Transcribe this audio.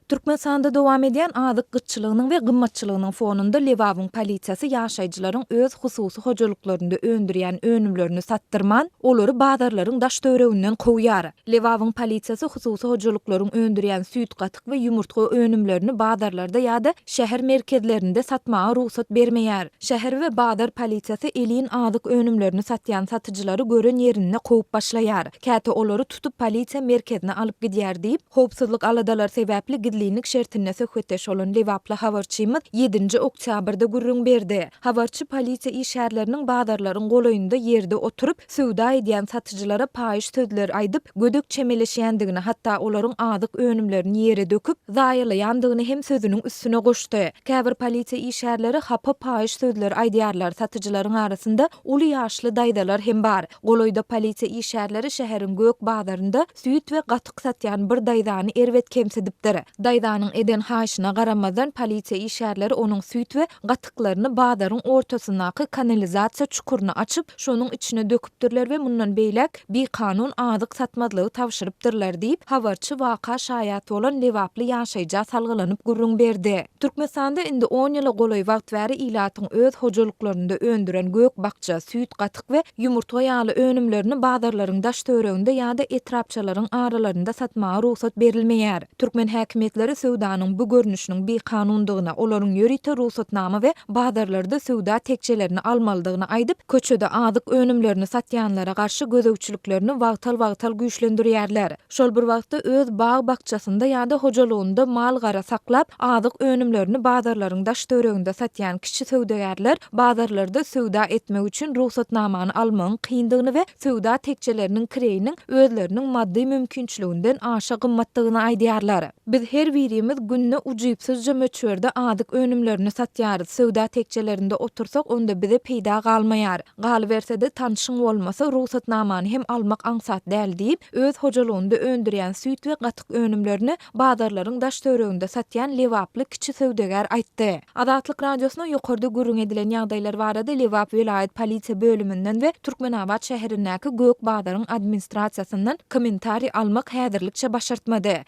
Türkmenistanda dowam edýän azyk gytçylygynyň we gymmatçylygynyň fonunda Lebabyň polisiýasy ýaşaýjylaryň öz hususy hojalyklarynda öndürýän önümlerini satdyrman, olary bazarlaryň daş-töwereginden kowýar. Lebabyň polisiýasy hususy hojalyklaryň öndürýän süýt-gatyk we ýumurtga önümlerini bazarlarda ýa-da şäher merkezlerinde satmaga rugsat bermeýär. Şäher we bazar polisiýasy elin azyk önümlerini satýan satyjylary gören ýerinde kowup başlaýar. Käte olary tutup polisiýa merkezine alyp gidýär diýip, howpsuzlyk aladalary sebäpli gizlinlik şertinde söhbetdeş bolan lebaply habarçymyz ýedinji oktýabrda gürrüň berdi. Habarçy polisiýa işgärleriniň bazarlaryň golaýynda ýerde oturyp, söwda edýän satyjylara paýyş sözler aýdyp, gödek çemeleşýändigini, hatda olaryň azyk önümlerini ýere döküp, zaýalaýandygyny hem sözüniň üstüne goşdy. Käbir polisiýa işgärleri hapa paýyş sözler aýdýarlar, satyjylaryň arasynda uly ýaşly daýzalar hem bar. Golaýda polisiýa işgärleri şäheriň gök bazarynda süýt we gatyk satýan bir daýzany erbet kemsidipdir. Daýzanyň eden haýyşyna garamazdan, polisiýa işgärleri onuň süýt we gatyklaryny bazaryň ortasyndaky kanalizasiýa çukuryny açyp, şonuň içine döküpdirler we mundan beýläk bikanun azyk satmazlygy tabşyrypdyrlar diýip, habarçy waka şaýat bolan lebaply ýaşaýja salgylanyp gürrüň berdi. Türkmenistanda indi on ýyla golaý wagt bäri ilatyň öz hojalyklarynda öndüren gök-bakja, süýt-gatyk we ýumurtga ýaly önümlerini bazarlaryň daş-töwereginde ýa-da etrapçalaryň aralarynda satmaga rugsat berilmeýär. Türkmen häkimiýetleri söwdanyň bu görnüşiniň bikanundygyny, olaryň ýörite rugsatnama we bazarlarda söwda tekjelerini almalydygyny aýdyp, köçede azyk önümlerini satýanlara garşy gözegçiliklerini wagtal-wagtal güýçlendirýärler. Şol bir wagtda öz bag-bakjasynda ýa-da hojalygynda mal-gara saklap, azyk önümlerini bazarlaryň daş-töwereginde satýan kiçi söwdagärler bazarlarda söwda etmek üçin rugsatnamany almagyň kyndygyny we söwda tekjeleriniň kireýiniň özleriniň maddy mümkinçiliginden aşa gymmatdygyny aýdýarlar. Biz her birimiz günde ujypsyzja möçberde azyk önümlerini satýarys. Söwda tekjelerinde otursak, onda bize peýda galmaýar. Galyberse-de, tanşyň bolmasa, rugsatnamany hem almak aňsat däl diýip, öz hojalygynda öndürýän süýt we gatyk önümlerini bazarlaryň daş-töwereginde satýan lebaply kiçi söwdagär aýtdy. Azatlyk Radiosyna ýokarda gürrüň edilen ýagdaýlar barada Lebap welaýat polisiýa bölüminden we Türkmenabat şäherindäki Gök bazaryň administrasiýasyndan kommentariý almak häzirlikçe başartmady.